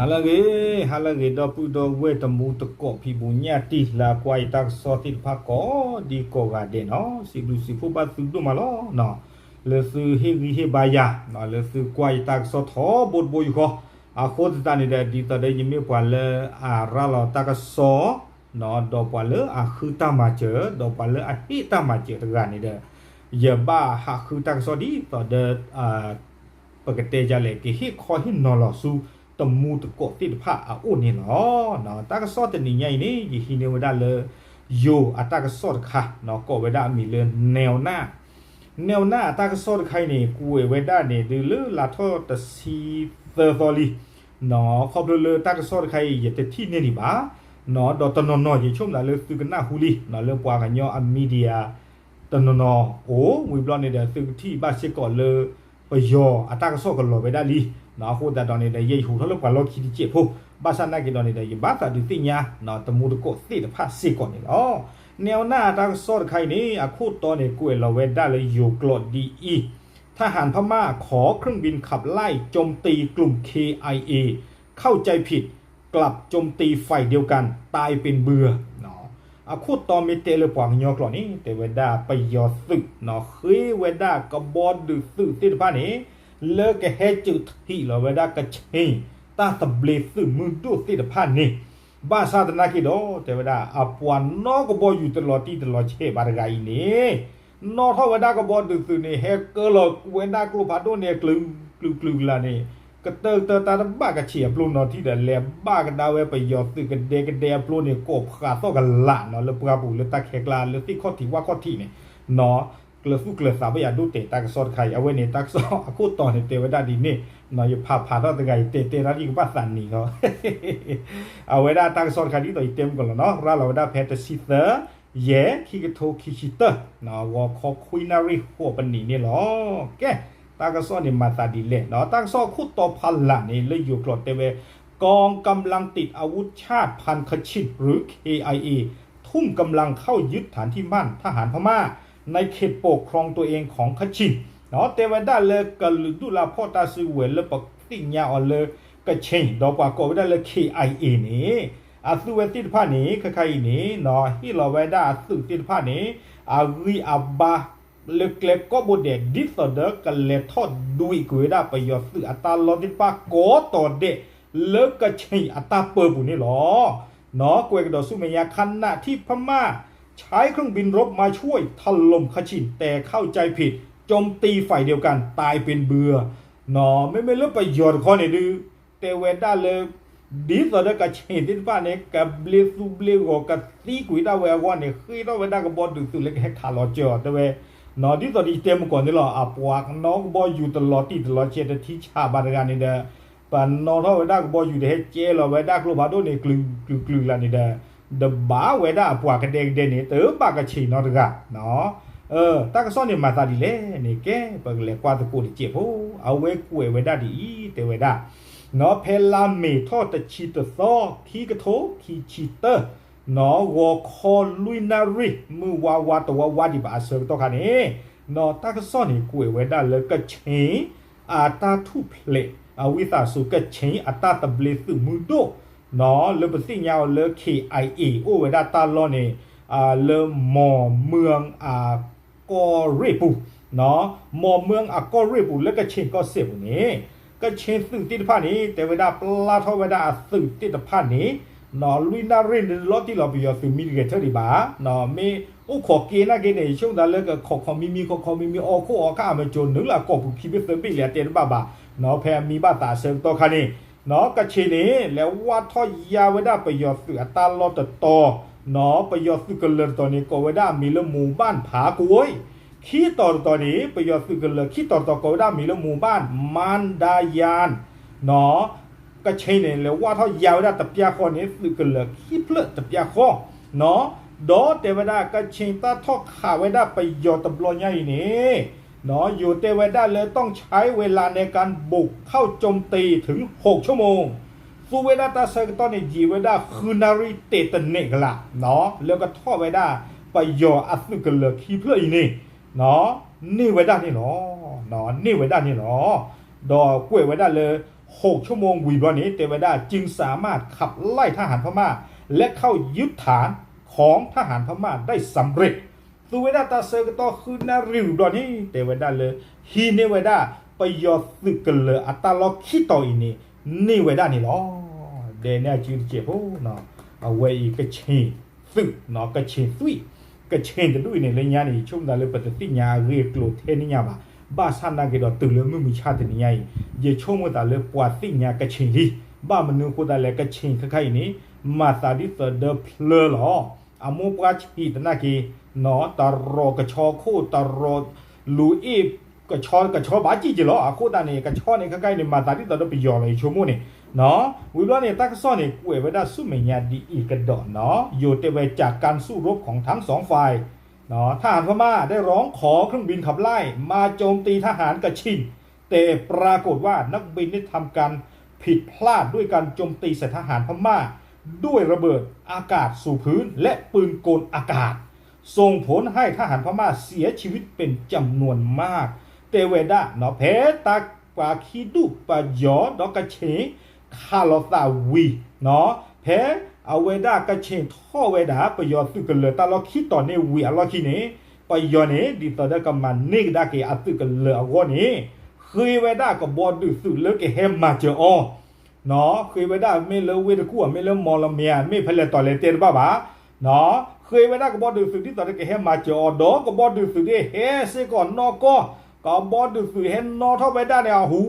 ဟါလၢအဂ့ၤ, ဟါလၢအဂ့ၤ ဒီပုၢ်ဒီဝဲၢ်တံၤသကိးဖံးဘူးညၣ်တံၢ် လၢအကွၢ်ယတၢ်ကစီၣ်သ့ၣ်တဖၣ်ကိးဒံကိးဂၤဒဲးနီၤ, စံးဘျုးစံးဖှိၣ်ဘၣ်သုဒိၣ်မးလီၤ. လၢသုဟ့ၣ်ဂံၢ်ဟ့ၣ်ဘါယၤ, လၢသုကွၢ်ယတၢ်ကစီၣ်ထီဘိတဘိယူၢ်ဃီ, အဃိသတးန့ၣ်ဒီး ဒ်သိးဒီးယမ့ၢ်ပှၤလၢအရၤလီၤတၢ်ကစီၣ် ဒီးပှၤလၢအဃုတၢ်မၤစၢၤ ဒီးပှၤလၢအဟ့ၣ်တၢ်မၤစၢၤတဂၤန့ၣ်ဒီး ယဘၣ်ဟးဃုတၢ်ကစီၣ်ဒ်သိးဒီး ပကတဲဒ်လဲၣ် ကဟ့ၣ်ခီဟ့ၣ်နီၤလီၤဆူ တံၤသကိးသ့ၣ်တဖၣ်အအိၣ်န့ၣ်လီၤ. တၢ်ကစီၣ်တနံၤညါအံၤန့ၣ် ယဟံးန့ၢ်ဝဲဒၣ်လၢ ယိၤအတၢ်ကစီၣ်တခါ ကိးဝဲဒၣ်အမံၤလၢ နဲဝ်နၢ်, နဲဝ်နၢ်အတၢ်ကစီၣ်တခါအံၤန့ၣ် ကွဲးဝဲဒၣ်န့ၣ် ဒုးလၢလါထီၣ်တဆံသၢသီလံ ခီဖျိလၢတၢ်ကစီၣ်တခါအံၤ ယတထံၣ်န့ၢ်ဒံးဘၣ်, ဒီးတနီၤနီၤယဆိကမိၣ်လၢသုကနၢ်ဟူလံ လၢပှၤကညီအ media တနီၤနီၤအိၣ် ဝံၤဘျီန့ၣ်ဒီး သုကထံၣ်ဘၣ်စ့ၢ်ကီးလၢ ပယီၤအတၢ်ကစီၣ်ကလီၤဝဲဒၣ်လံ, အဃိသတးဒီးန့ၣ်ဒီး ယဲယဟူးထီၣ်လၢပှၤလီၢ်ခံတစဲးဖိ, ဘၣ်ဆၣ်နာ်က့ၤဒီးန့ၣ်ဒီး ယဘၣ်သးဒုးသ့ၣ်ညါ တံၤသကိးသ့ၣ်တဖၣ်စ့ၢ်ကီးန့ၣ်လီၤ. နဲဝ်နၢ်အတၢ်ကစီၣ်တခါအံၤန့ၣ် အခိၣ်တီန့ၣ် ကွဲးလီၤဝဲဒၣ်လၢယိၤကျိာ်ဒ်အံၤ, ทหารพม่าขอเครื่องบินขับไล่โจมตีกลุ่ม เคไอเอ เข้าใจผิด กลับโจมตีฝ่ายเดียวกัน ตายเป็นเบือ အခိၣ်တီမ့ၢ်တဲလၢပှၤကညီကျိာ်န့ၣ် တဲဝဲဒၣ်ပယီၤသုး ဃ့ဝဲဒၣ်ကဘီဒုးသုးသ့ၣ်တဖၣ်န့ၣ် လၢကဟဲစၢးထံးလီၤဝဲဒၣ်ကခ့ၣ် တၢ်သဘျ့သုးမုၢ်ဒိၣ်သ့ၣ်တဖၣ်န့ၣ်, ဘၣ်ဆၣ်သနာ်က့ၤဒီး တဲဝဲဒၣ် အပှၤနီၣ်ကဘီယူၤတလီၤတံၢ်တလီၤဆဲးဘၣ်တဂၤအံၤန့ၣ် နီၣ်ထီၣ်ဝဲဒၣ်ကဘီဒုးသုးန့ၣ် ဟဲကၢလီၤဝဲဒၣ်ကျိဖးဒိၣ်န့ၣ် ကျုၤကျုၤကျုၤကျါန့ၣ် ကတၢၢ်ကတၢၢ်တၢ်တဘၣ်ကဆံးအပျိနီၤထံၣ်ဒီး လဲၤဘၣ်ကဒါဝဲပယီၤသုးကဒဲကဒဲအပျိန့ၣ် ကိးဖးသီၣ်ကလာ်နီၤ လၢပှၢ်ပူၤလၢတၢ်ခဲကျါလၢသ့ၣ်ခီၣ်ထံးဝၣ်ခီၣ်ထံးန့ၣ် နီၤ ကျၢၤသူၣ်ကျၢၤသးဘၣ်ယၤဒိၣ်တဲာ်တၢ်ကစီၣ်တခါအံၤ အဝဲန့ၣ် တၢ်ကစီၣ်အခိၣ်တီန့ၣ် တဲဝဲဒၣ်ဒ်န့ၣ်, ယဖးဖးထီၣ်တဂၤအံၤ တဲတဲထီၣ်ဒ်ကဘၣ်သးနံၤလီၤ. အဝဲဒၣ်တၢ်ကစီၣ်တခါဒ်သိးယတဲမုၢ်ကီၢ်လီၤနီၤ ရၤလီၤဝဲဒၣ်ဖဲတဆံသၢ ယဲၢ် ခံကထိခံဆံတၢ ဂီၤခီခွံနၣ်ရံၣ်ဃိးပနံးန့ၣ်လီၤ. ကဲ တၢ်ကစီၣ်န့ၣ်မၤသးဒ်လဲၣ်, တၢ်ကစီၣ်အခိၣ်တီဖီလာ်န့ၣ် လၢယိၤကျိာ်တဲဝဲ กองกำลังติดอาวุธชาติพันธุ์คชิน หรือ เคไอเอ ทุ่มกำลังเข้ายึดฐานที่มั่นทหารพม่าในเขตปกครองตัวเองของคชิน တဲဝဲဒၣ်လၢကလုာ်ဒူၣ်လၢဖီၣ်တၢ်စုကဝဲၤလၢပသ့ၣ်ညါအီၤလၢ ကခ့ၣ် ဒီးပှၤကိးဝဲဒၣ်လၢ KIA န့ၣ် အသုးဝဲသ့ၣ်တဖၣ်န့ၣ် ခဲခါအံၤန့ၣ် ဟ့ၣ်လီၤဝဲဒၣ်အသုးသ့ၣ်တဖၣ်န့ၣ် အဂံၢ်အဘါ လၢကျဲကိးဘိဒဲး ဒ်သိးဒီးကလဲၤထီၣ်ဒွံးကွံာ်ဝဲဒၣ်ပယီၤသုးအတၢ်လီၢ်သ့ၣ်တဖၣ်ကိးတီၤဒဲး လၢကခ့ၣ်အတၢ်ပၢပူၤန့ၣ်လီၤ. ကွဲးကဒီးဆူမဲာ်ညါ ขณะที่พม่าใช้เครื่องบินรบมาช่วยถล่มคชิน แต่เข้าใจผิด โจมตีฝ่ายเดียวกัน ตายเป็นเบือ မ့မ့ၢ်လၢပယီၤတခီန့ၣ်ဒုး တဲဝဲဒၣ်လၢ ဒ်သိးဒီးကခ့ၣ်သ့ၣ်တဖၣ်န့ၣ် ကဘျ့သူဘျ့ဂီၤကသံကွံာ်ဒၣ်ဝဲအဂီၢ်န့ၣ် ဃ့ထီၣ်ဝဲဒၣ်ကဘီဒုးသုးလၢကဟဲခးလီၤစၢၤအီၤ တဲဝဲ ဒ်သိးဒီးယတဲမုၢ်ကီၢ်န့ၣ်လီၤ အပှၤနီၣ်ကဘီယူၤတလီၤတံၢ်တလီၤဆဲးတထံဆးဘၣ်တဂၤန့ၣ်ဒီး ပနီၣ်ထီၣ်ဝဲဒၣ်ကဘီယူၤဒီးဟဲကဲလီၤဝဲဒၣ်ကျိဖးဒိၣ်န့ၣ် ကျုၤကျုၤကျါန့ၣ်ဒီး ဒီးဘၣ်ဝဲဒၣ်အပှၤကဒဲကဒဲန့ၣ် တဘၣ်ကဆ့ၣ်နီတဂၤ တၢ်ကစီၣ်န့ၣ်မၤသးဒ်လဲၣ်န့ၣ် ကဲ ပကလဲၤကွၢ်သကိးတစဲးဖိ အဝဲကွဲးဝဲဒၣ်ဒ်အံၤ တဲဝဲဒၣ် ဖဲလါမ့ၤထီၣ်တဆံတသီ ခံကထိခံဆံတၢ ဂီၤခီလွံၢ်နၣ်ရံၣ် မုၢ်ဝါဝါတဝါဝါဒံးဘၣ်အဆၢကတီၢ်ခါန့ၣ် တၢ်ကစီၣ်န့ၣ် ကွဲးဝဲဒၣ်လၢကခ့ၣ် အတၢ်ထူၣ်ဖျဲး အဝံသးစူၤ ကခ့ၣ်အတၢ်သဘျ့သုးမုၢ်ဒိၣ် လၢပသ့ၣ်ညါအီၤလၢ KIA အိၣ်ဝဲဒၣ်တၢ်လီၢ်န့ၣ် လၢ မီၢ်မုၢ်အကီၢ်ရ့ၣ်ပူၤ မီၢ်မုၢ်အကီၢ်ရ့ၣ်ပူၤလၢကခ့ၣ်ကီၢ်စဲၣ်ပူၤန့ၣ် ကခ့ၣ်သုးသ့ၣ်တဖၣ်န့ၣ် တဲဝဲဒၣ်ပျၢ်ထီၣ်ဝဲဒၣ်အသုးသ့ၣ်တဖၣ်န့ၣ် လွံၢ်နၣ်ရံၣ်န့ၣ်လီၤတံၢ်လီၤပယီၤသုးမံတဂဲၤထၢၣ်ဒံးဘၣ် မ့ၢ်အိၣ်ခိးက့ၤနာ်က့ၤန့ၣ် ယဆိကမိၣ်သးလၢကခိးခိးမံမံ ခိးခိးမံမံအီၣ်ခိၣ်အီၣ်ခါအမ့ၢ်ကၠိနုာ်လၢအကီၢ်ပူၤခံဘ့ၣ်သၢဘ့ၣ်လံအတဲတဘၣ်ဘၣ် ဖဲအမံဘၣ်သးအဆၢကတီၢ်ခါန့ၣ် ကခ့ၣ်န့ၣ် လဲၤဝၢ်ထီၣ်ယါဝဲဒၣ်ပယီၤသုးအတၢ်လီၢ်တတီၤ ပယီၤသုးကလၢၤတတီၤန့ၣ် ကိးဝဲဒၣ်အမံၤလၢ မူၤဘၣ်ဖးကွံာ် ခံတီၤတတီၤန့ၣ် ပယီၤသုးကလၢၤခံတီၤတတီၤကိးဝဲဒၣ်အမံၤလၢ မူၤဘၣ်မၣ်ဒါယၣ် ကခ့ၣ်န့ၣ် လဲၤဝၢ်ထီၣ်ယါဝဲဒၣ်တပျၢ်ဃီန့ၣ် သုးကလၢၤခံဖျၢၣ်တပျၢ်ဃီ ဒီးတဲဝဲဒၣ်ကခ့ၣ်တၢ်ထီၣ်ခးဝဲဒၣ်ပယီၤတဘျီညါအံၤန့ၣ် ယိၤတဲဝဲဒၣ်လၢ ต้องใช้เวลาในการบุกเข้าโจมตีถึงหกชั่วโมง သူဝဲဒၣ်တၢ်ဆၢကတီၢ်န့ၣ် ယံာ်ဝဲဒၣ်ဃုနၣ်ရံၣ်တဲာ်တနဲၣ်ကလး လၢကထီၣ်ဝဲဒၣ်ပယီၤအသုးကလၢၤခံဖျၢၣ်အံၤန့ၣ် န့ၢ်ဝဲဒၣ်န့ၣ်လီၤ. န့ၢ်ဝဲဒၣ်န့ၣ်လီၤ. ဒီးကွဲးဝဲဒၣ်လၢ หกชั่วโมง ဝံၤဘျီန့ၣ် တဲဝဲဒၣ် จึงสามารถขับไล่ทหารพม่า และเข้ายึดฐานของทหารพม่าได้สำเร็จ သူဝဲဒၣ်တၢ်ဆၢကတီၢ်ဃုနၣ်ရံၣ်ဝံၤဘျီန့ၣ် တဲဝဲဒၣ်လၢ ဟံးန့ၢ်ဝဲဒၣ် ပယီၤသုးကလၢၤအတၢ်လီၢ်ခံတီၤအံၤန့ၣ် န့ၢ်ဝဲဒၣ်န့ၣ်လီၤ. ဒဲန့ၢ်အစုတစဲးဖိ အဝဲအံၤ ကခ့ၣ်သုး ကခ့ၣ်သွံၣ် ကခ့ၣ်တဒူၣ်အံၤန့ၣ် လၢညါန့ၣ် ယဆိကမိၣ်သးလၢပတသ့ၣ်ညါအဂ့ၢ်အကျိၤထဲန့ၣ်ညါဘၣ်. ဘၣ်ဆၣ်နာ်က့ဒီးတုၤလၢမုၢ်မဆါတနံၤညါအံၤ ယဆိကမိၣ်သးလၢပှၤသ့ၣ်ညါကခ့ၣ်လံ. ဘၣ်မနုၤအဃိသတးလဲၣ် ကခ့ၣ်ခဲခါအံၤန့ၣ် မၤသးဒ်သိးဒီးဖျၢၣ်လီၤ. အမိၢ်ပှၢ်ဆံးသနာ်က့ တရီးကဆီခိၣ် တရီးလူၤအ့ၣ် ကဆီ ကဆီဘၣ်ကံၢ်က့ၤလီၤ. အဃိသတးန့ၣ် ကဆီန့ၣ် ခဲခါအံၤန့ၣ် မၤသးဒ်သိးဒီးပယီၤလီၤ ယဆိကမိၣ်န့ၣ် ဝံၤဘျီန့ၣ် တၢ်ကစီၣ်န့ၣ် ကွဲးဝဲဒၣ်ဆူမဲာ်ညါဒ်အံၤကဒီးနီၤ ယိၤတဲဝဲ จากการสู้รบของทั้งสองฝ่าย ทหารพม่าได้ร้องขอเครื่องบินขับไล่มาโจมตีทหารกะชิน แต่ปรากฏว่านักบินได้ทำการผิดพลาดด้วยการโจมตีใส่ทหารพม่าด้วยระเบิดอากาศสู่พื้นและปืนกลอากาศ ส่งผลให้ทหารพม่าเสียชีวิตเป็นจำนวนมาก တဲဝဲဒၣ်နီၤ ဖဲတၢ်ပှၤခံဒူၣ်ပယီၤဒီးကခ့ၣ် ခးလိာ်သးဝံၤနီၤ ဖဲအဝဲဒၣ်ကခ့ၣ်ထီၣ်ဝဲဒၣ် ပယီၤသုးကလၢၤတၢ်လီၢ်ခံတီၤန့ၣ်ဝံၤအလီၢ်ခံန့ၣ် ပယီၤန့ၣ် ဒ်သိးဒီးကမၤန့ၢ်ကဒါက့ၤအသုးကလၢၤအဂီၢ်န့ၣ် ဃ့ဝဲဒၣ်ကဘီဒုးသုးလၢကဟဲမၤစၢၤအီၤ နီၤ ဃ့ဝဲဒၣ်မ့ၢ်လၢဝ့ၢ်တကူၣ် မ့ၢ်လၢမီၢ်လမ့ၢ်ဧါ မ့ၢ်ဖဲလဲၣ်တီၤလဲၣ်တဲတဘၣ်ဘၣ် နီၤ ဃ့ဝဲဒၣ်ကဘီဒုးသုးဒ်သိးဒီးကဟဲမၤစၢၤအီၤ ဒီးကဘီဒုးသုးဒ်ဟဲစ့ၢ်ကီးနီၢ်ကီၢ် ကဘီဒုးသုးဟဲနီၣ်ထီၣ်ဝဲဒၣ်န့ၣ် အဟူ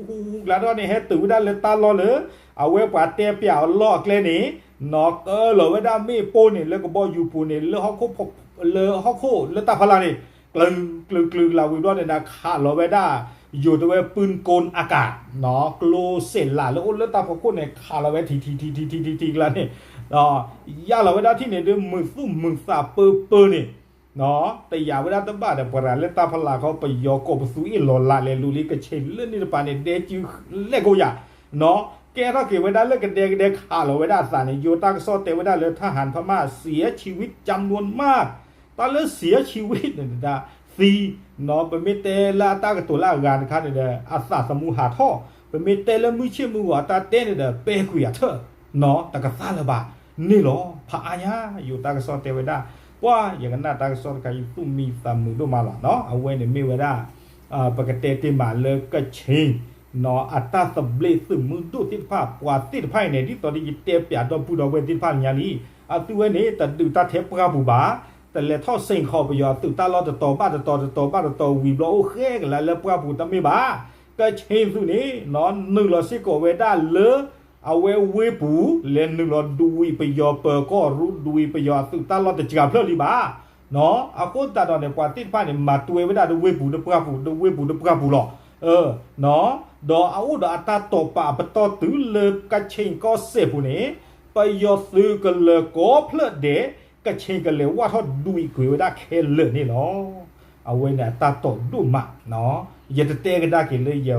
ဟူဟူကျါထီၣ်န့ၣ် ဟဲတုၤဝဲဒၣ်လၢတၢ်လီၢ်လၢ အဝဲပှၤတဲပၠးအီၤလီၢ်အကျဲန့ၣ် နီၤ ကၢလီၤဝဲဒၣ်မ့ၣ်ပိၢ်န့ၣ် လၢကဘီယူၤပူၤန့ၣ် လၢဟီၣ်ခိၣ် လၢဟီၣ်ခိၣ်လၢတၢ်ဖီလာ်န့ၣ် ကျုၤကျုၤကျုၤကျါဝံၤဘျီန့ၣ်ဒီး ခးလီၤဝဲဒၣ် ယိၤတဲဝဲ ปืนกลอากาศ နီၤ ကျိစဲးလးလၢအိၣ်လၢတၢ်ဖီခိၣ်န့ၣ် ခးလီၤဝဲထံထံထံထံထံထံထံထံကျါန့ၣ် ယၢ်လီၤဝဲဒၣ်ထံၣ်န့ၣ်ဒီး မုာ်သူၣ်မုာ်သးပၢပၢန့ၣ် တယာ်ဝဲဒၣ်တဘၣ်ဒီး ပှၤရၤလၢတၢ်ဖီလာ်ခီ ပယီၤကိးပသူအ့ၣ်လီၤလးလဲၤလူၤလံ ကခ့ၣ်လၢန့ၣ်တပၤန့ၣ် ဒဲကုလဲၣ်ကိးယၤ နီၤ ကဲထီၣ်က့ၤဝဲဒၣ်လၢကဒဲကဒဲခးလီၤဝဲဒၣ်အသးန့ၣ် ယိၤတၢ်ကစီၣ်တဲဝဲဒၣ်လၢ ทหารพม่าเสียชีวิตจำนวนมาก တၢ်လၢ เสียชีวิต န့ၣ်ဒၣ် သံ နီၤ ပမ့ၢ်တဲလၢအတၢ်ကတိၤလၢအဂၤတခါန့ၣ်ဒီး အသးသမူဟးထီၣ် ပမ့ၢ်တဲလၢမုၢ်ဆ့ၣ်မုၢ်ဂီၤအတၢ်တဲန့ၣ်ဒီး ပဲကွံာ်အထၢၣ် နီၤ တကသါလၢၤဘၣ်န့ၣ်လီၤ ဖးအါညါ ယိၤတၢ်ကစီၣ်တဲဝဲဒၣ် ပှၤ ယကနၣ်တၢ်ကစီၣ်တခါအံၤ သူၣ်မံသးမုာ်ဒိၣ်မးလီၤနီၤ အဝဲန့ၣ်မ့ၢ်ဝဲဒၣ် ပကတဲတ့ၢ်မးလၢကခ့ၣ် နီၤ အတၢ်သဘျ့သုးမုၢ်ဒိၣ်သ့ၣ်တဖၣ် ပှၤသ့ၣ်တဖၣ်အံၤန့ၣ် ဒ်သိးဒီးယတဲပၠးဒီပုၢ်ဒီဝဲၢ်သ့ၣ်တဖၣ်လၢညါလံ အသုဝဲန့ၣ် တဒုးတၢ်ထဲပှၢ်ပူၤဘၣ် တလဲၤထီၣ်စ့ၢ်ကီးပယီၤအသုးတၢ်လီၢ်တတီၤဘၣ်တတီၤ တတီၤဘၣ်တတီၤဝံၤဘျီအိၣ်ဃဲကလါလၢပှၢ်ပူၤတမ့ၢ်ဘၣ် ကခ့ၣ်သုးန့ၣ် နီၤ နုာ်လီၤစ့ၢ်ကီးဝဲဒၣ်လၢ အဝဲဝ့ၢ်ပူၤ လဲၤနုာ်လီၤဒွံးပယီၤပၢၤကီၢ်ရူ ဒွံးပယီၤအသုးတၢ်လီၢ်တစှၤဖျၢၣ်လံဘၣ် နီၤ အဃိသတးဒီးန့ၣ် ပှၤသ့ၣ်တဖၣ်န့ၣ် မၤတွဲဝဲဒၣ်ဒီးဝ့ၢ်ပူၤဒီးပှၢ်ပူၤ ဒီးဝ့ၢ်ပူၤဒီးပှၢ်ပူၤလီၤ နီၤ ဒီးအအိၣ်ဒီးအတၢ်တိာ်ပာ်အပတီၢ်တုၤလၢကခ့ၣ်ကီၢ်စဲၣ်ပူၤန့ၣ် ပယီၤသုးကလၢၤကိးဖျၢၣ်ဒဲး ကခ့ၣ်ကလဲၤဝၢ်ထီၣ်ဒွံးကွံာ်ဝဲဒၣ်ခဲလၢာ်န့ၣ်လီၤ အဝဲန့ၣ်အတၢ်တိာ်ဒိၣ်မး ယတတဲကဒါက့ၤလၢယ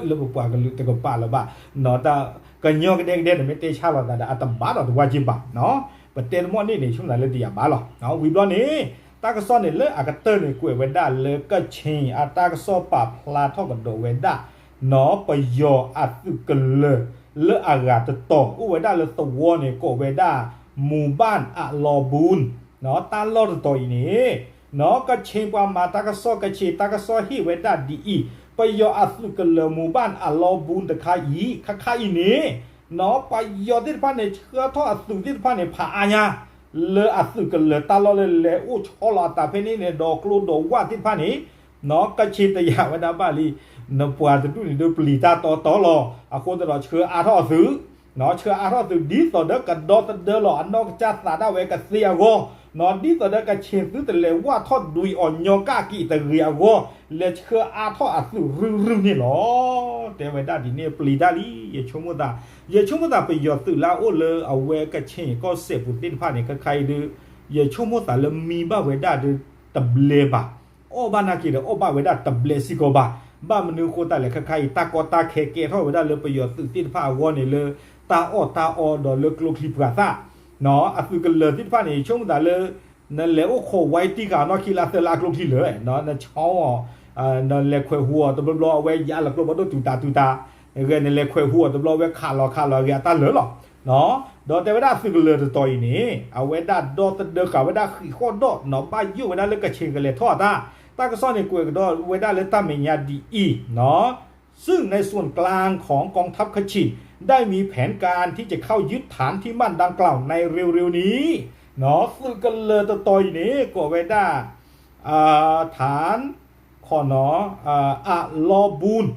လၢပပှၤကလုာ်တကပၤလၢၤဘၣ် နီၤ တၢ်ကညီကဒဲကဒဲန့ၣ် မ့ၢ်တဲဆါလိာ်သးဒီး အတဘၣ်ဒီးတဝၢ်က့ဘၣ် ပတဲတမီၢ်န့ၣ်န့ၣ် ဆိကမိၣ်သးလၢတယာ်ဘၣ်လီၤ ဝံၤဘျီန့ၣ် တၢ်ကစီၣ်န့ၣ်လၢအကတၢၢ်န့ၣ် ကွဲးဝဲဒၣ်လၢကခ့ၣ်အတၢ်ကစီၣ်ပာ်ဖျါထီၣ်ကဒီးဝဲဒၣ် နီၤ ပယီၤအသုးကလၢၤ လၢအဂၤတတီၤ အိၣ်ဝဲဒၣ်လၢသဝီန့ၣ် ကိးဝဲဒၣ် မူၤဘၣ်အလီၤဘူၣ် နီၤ တၢ်လီၢ်တတီၤအံၤန့ၣ် နီၤ ကခ့ၣ်ပှၤမၤတၢ်ကစီၣ် ကခ့ၣ်တၢ်ကစီၣ်ဟ့ၣ်ဝဲဒၣ်ဒ်အံၤ ပယီၤအသုးကလၢၤမူၤဘၣ်အလီၤဘူၣ်တခါအံၤ ခါခါအံၤန့ၣ် နီၤ ပယီၤသ့ၣ်တဖၣ်န့ၣ် ဆှၢထီၣ်အသုးသ့ၣ်တဖၣ်န့ၣ် ဖးအါညါ လၢအသုးကလၢၤတၢ်လီၢ်လၢလဲၤအိၣ်ဆီလီၤအသးဖဲန့ၣ်န့ၣ် ဒီးကျိဒီးဝၣ်သ့ၣ်တဖၣ်န့ၣ် နီၤ ကခ့ၣ်တယာ်ဝဲဒၣ်ဘၣ်လံ နပှၤတဒူၣ်န့ၣ်ဒီးပျံၤတၢ်တီတီလီၤ အဃိသတးဒီးဆှၢအါထီၣ်အသုး နီၤ ဆှၢအါထီၣ်သုးဒ်သိးဒီးကဒီသဒၢလီၤ အနီၢ်ကစၢ်သးဒၣ်ဝဲကသ့အဂီၢ် နီၤ ဒ်သိးဒီးကခ့ၣ်သုတလဲၤဝၢ်ထီၣ်ဒွံးအီၤညီကၣ်ကံာ်တဂ့ၤအဂီၢ် လဲၤဆှၢအါထီၣ်အသုးရုၢ်ရုၢ်န့ၣ်လီၤ တဲဝဲဒၣ်ဒ်န့ၣ်ပျံၤတၢ်လံ ယဆိကမိၣ်သး ယဆိကမိၣ်သးပယီၤသုးလၢအအိၣ်လၢအဝဲကခ့ၣ်ကီၢ်စဲၣ်ပူၤသ့ၣ်တဖၣ်န့ၣ် ခဲခါအံၤဒီး ယဆိကမိၣ်သးလၢမံဘၣ်ဝဲဒၣ်ဒီးတဘျဲဘၣ် အီၣ်ဘၣ်နာ်က့ဒီးအီၣ်ဘၣ်ဝဲဒၣ်တဘျဲစ့ၢ်ကီးဘၣ်. ဘၣ်မနုၤအဃိသတးလဲၣ် ခဲခါအံၤ တၢ်ကီတၢ်ခဲကဲထီၣ်ဝဲဒၣ်လၢပယီၤသုးသ့ၣ်တဖၣ်အဂီၢ်န့ၣ်လၢ တၢ်အီၣ်တၢ်အီဒီးလၢကျိချံပှၤသၣ် အသုးကလၢၤသ့ၣ်တဖၣ်န့ၣ် ဆိကမိၣ်သးလၢ နလဲၤအိၣ်ခိးဝဲတံၢ်ဃာ်နီၢ်ခံလါသၢလါအကျိချံလၢာ် နဆီအီၤ နလဲၤခွဲးဟူအီၤတဘျီဘျီ အဝဲယါလီၤကျိဘၣ်ဒိၣ်တုၤတၤတုၤတၤ ဂဲၤနလဲၤခွဲးဟူအီၤတဘျီဝဲခးလီၤခးလီၤဂ့ၤအတၢ်လၢာ်လီၤ. ဒီးတဲဝဲဒၣ်သုးကလၢၤတတီၤအံၤန့ၣ် အဝဲဒၣ်ဒီသဒၢဃာ်ဝဲဒၣ်ဃံးဃီၣ်ဒီး နီၢ်ဘၣ်ယိၣ်ဝဲဒၣ်လၢကခ့ၣ်ကလဲၤထီၣ်အတၢ်, တၢ်ကစီၣ်န့ၣ်ကွဲးကဒီးဝဲဒၣ်လၢတၢ်မဲာ်ညါဒ်အံၤ ซึ่งในส่วนกลางของกองทัพเขมรได้มีแผนการที่จะเข้ายึดฐานที่มั่นดังกล่าวในเร็วๆนี้ သုးကလၢၤတတီၤအံၤန့ၣ် ကိးဝဲဒၣ် ฐาน ခီနီၤ အလီဘူၣ်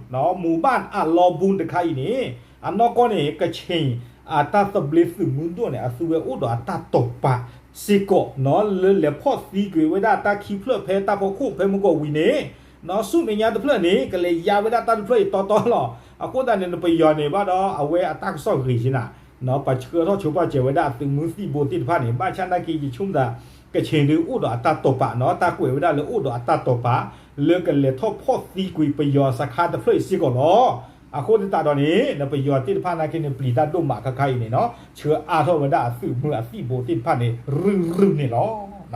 မူၤဘၣ်အလီဘူၣ်တခါအံၤန့ၣ် အနီၢ်ကီၢ်န့ၣ် ကခ့ၣ်အတၢ်သဘျ့သုးမုၢ်ဒိၣ်န့ၣ် အသုဝဲအိၣ်ဒီးအတၢ်တိာ်ပာ်စ့ၢ်ကီးနီၤ လၢလဲၤဖီၣ်သံကွံာ်ဝဲဒၣ်တၢ်ခံဖျၢၣ်ဖဲတၢ်ဖီခိၣ်ဖဲမုၢ်ကီၢ်ဝံၤန့ၣ် နီၤဆူမဲာ်ညါတဖျၢၣ်န့ၣ် ကလဲၤယါဝဲဒၣ်တၢ်တဖျၢၣ်အံၤတီတီလီၤ. အဃိသတးန့ၣ် နပယီၤန့ၣ်ဘၣ်ဒီး အဝဲအတၢ်ကစီၣ်ဂ့ၤက့နၤ ပှၤဆှၢထီၣ်ဆိပာ်စၢၤဝဲဒၣ်အသုးမုၢ်သံၣ်ဘိသ့ၣ်တဖၣ်န့ၣ် ဘၣ်ဆၣ်နာ်က့ယဆိကမိၣ်သး ကခ့ၣ်ဒုးအိၣ်ဒီးအတၢ်တိာ်ပာ်နီၤ တၢ်ကွဲးဝဲဒၣ်လၢအိၣ်ဒီးအတၢ်တိာ်ပာ် လၢကလဲၤထီၣ်ဖီၣ်သံကွံာ်ပယီၤစခါတဖျၢၣ်အံၤစ့ၢ်ကီးလီၤ. အဃိသတးဒီးန့ၣ် နပယီၤသ့ၣ်တဖၣ်နာ်က့န့ၣ် ပျံၤတၢ်ဒိၣ်မးခါခါအံၤန့ၣ်နီၤ ဆှၢအါထီၣ်ဝဲဒၣ်အသုးမုၢ်အသံၣ်ဘိသ့ၣ်တဖၣ်န့ၣ် ရုၢ်ရုၢ်န့ၣ်လီၤ.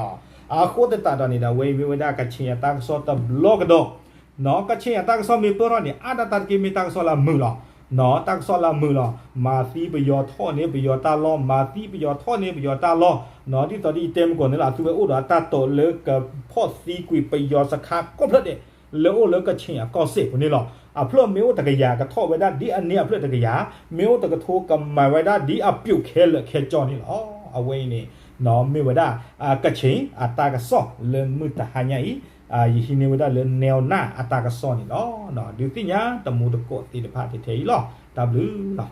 အဃိသတးဒီးန့ၣ်ဒီး အဝဲအံၤမ့ၢ်ဝဲဒၣ်ကခ့ၣ်အတၢ်ကစီၣ်တဘျီကဒီး ကခ့ၣ်အတၢ်ကစီၣ်မ့ၢ်ပၢၢ်ထီၣ်န့ၣ် အါဒၣ်တၢ်တက့ၢ်မ့ၢ်တၢ်ကစီၣ်လၢအမုာ်လီၤ. တၢ်ကစီၣ်လၢအမုာ်လီၤ. မၤသံပယီၤထီၣ်န့ၢ်ပယီၤတၢ်လီၢ် မၤသံပယီၤထီၣ်န့ၢ်ပယီၤတၢ်လီၢ် ဒ်သိးဒ်ယတဲမုၢ်ကီၢ်န့ၣ်လီၤ အသုဝဲအိၣ်ဒီးအတၢ်တိာ်လၢကဖီၣ်သံကွံာ်ပယီၤစခါကိးဖျၢၣ်ဒဲး လၢအိၣ်လၢကခ့ၣ်အကီၢ်စဲၣ်ပူၤန့ၣ်လီၤ. အဖျၢၣ်မ့ၢ်အိၣ်တကယၤကထီၣ်ဝဲဒၣ်ဒ်အန့ၢ်အဖျၢၣ်တကယၤ, မ့ၢ်အိၣ်တကထိကမၤဝဲဒၣ်ဒ်အပျိာ်ခဲလၢာ်ခဲကၠီန့ၣ်လီၤ. အဝဲအံၤန့ၣ် မ့ၢ်ဝဲဒၣ် ကခ့ၣ်အတၢ်ကစီၣ်လၢမုၢ်တဟါညါအံၤ ယဟံးန့ၢ်ဝဲဒၣ်လၢနဲအီနၢ်အတၢ်ကစီၣ်န့ၣ်လီၤ. ဒုးသ့ၣ်ညါတမူတကိးသ့ၣ်တဖၣ်ထဲထဲအံၤလီၤ. တၢ်ဘျုးလီၤ.